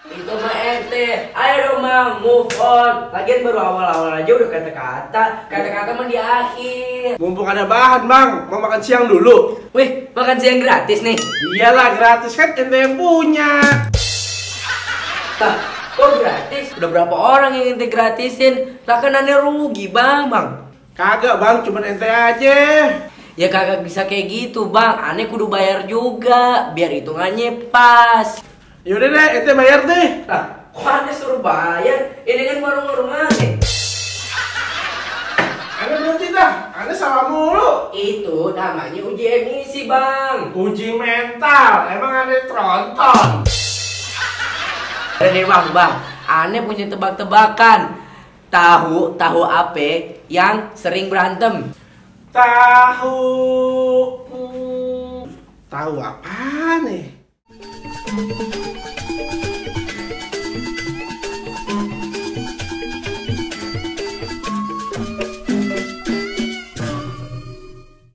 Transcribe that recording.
Itu mah ente. Ayo dong Mang, move on. Lagian baru awal-awal aja udah kata-kata mah di akhir. Mumpung ada bahan bang, mau makan siang dulu. Wih, makan siang gratis nih. Iyalah gratis kan ente yang punya. Lah, kok gratis? Udah berapa orang yang ente gratisin? Lah kan aneh rugi bang. Kagak bang, cuman ente aja. Ya kagak bisa kayak gitu bang, aneh kudu bayar juga, biar hitungannya pas. Yaudah deh, ente bayar deh. Lah, kok aneh suruh bayar? Ini kan warung-warung aneh. Ane berhenti dah, ane salah mulu. Itu namanya uji emisi bang. Uji mental, emang ane tronton. Nih bang, aneh punya tebak-tebakan. Tahu apa yang sering berantem? Tahu apa nih?